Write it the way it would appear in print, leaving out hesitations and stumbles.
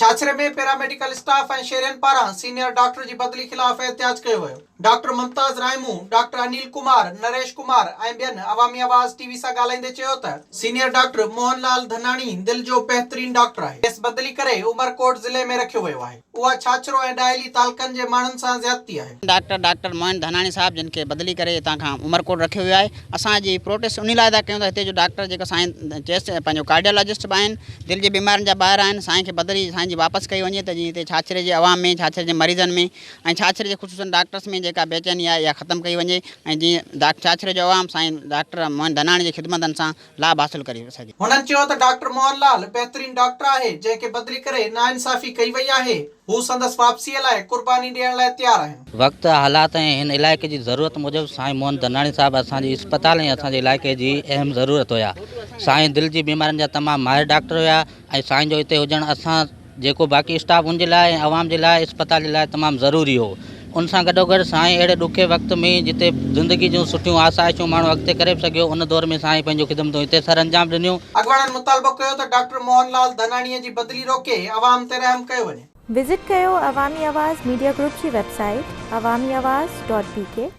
ڇاڇري ۾ paramedical staff ۽ شهرين پاران سينيئر ڊاڪٽر جي بدلي خلاف احتجاج ڪيو ويو. ڊاڪٽر ممتاز راهمون، ڊاڪٽر انيل ڪمار، نريش ڪمار ۽ ٻين عوامي آواز ٽي وي سان ڳالهائيندي چيو ته سينيئر ڊاڪٽر موهن لال ڌناڻي دل جو بهترين ڊاڪٽر آهي، کيس بدلي ڪري عمرڪوٽ ضلعي ۾ رکيو ويو آهي، اها ڇاڇرو ۽ ڏاهلي تعلقن جي ماڻهن سان زيادتي آهي. ڊاڪٽر ڊاڪٽر موهن ڌناڻي صاحب جن کي بدلي ڪري هتان کان عمرڪوٽ رکيو ويو آهي، اسان جي پروٽيسٽ انهي لاء ٿا ڪيون ته هتي جو ڊاڪٽر جيڪو سائين چيسٽ پنهنجو ڪارڊيالاجسٽ به آهن، دل جي بيمارين جا ماهر آهن، سائين کي بدلي سائين جي واپس ڪئي وڃي ته جيئن هتي ڇاڇري جي عوام ۾ ڇاڇري جي مريضن ۾ ۽ ڇاڇري جي خصوصن ڊاڪٽرس ۾ جيڪا بيچيني آهي اها ختم ڪئي وڃي ۽ جيئن ڇاڇري جو عوام سائين ڊاڪٽر موهن ڌناڻي جي خدمتن سان لاڀ حاصل ڪري سگهي. هنن چيو ته ڊاڪٽر موهن لال بهترين ڊاڪٽر آهي جنهن کي بدلي ڪري ناانصافي ڪئي وئي آهي هو سندس واپسي لاء قرباني ڏيڻ لاء تيار آهن. وقت، حالات ۽ هن علائقي جي ضرورت موجب سائين موهن ڌناڻي صاحب اسان جي اسپتال ۽ اسان جي علائقي جي اهم ضرورت هيا. سائين دل جي بيمارين جا تمام ماهر ڊاڪٽر هيا ۽ سائين جو هتي هجڻ اسان جيڪو باقي اسٽاف ان جي لاء ۽ عوام جي لاء اسپتال جي لاء تمام ضروري هو. ان سان گڏوگڏ سائين اهڙي ڏکي وقت ۾ جتي زندگي جون سٺيون آسائشون ماڻهو اڳتي ڪري به سگهيو ان دور ۾ سائين پنهنجون خدمتون هتي سرانجام ڏنيون. اڳواڻن مطالبو ڪيو ته ڊاڪٽر موهن لال ڌناڻيء جي بدلي روڪي عوام تي رحم ڪيو وڃي. وزٽ ڪيو عوامي آواز ميڊيا گروپ جي website Awami Awaz dot B K.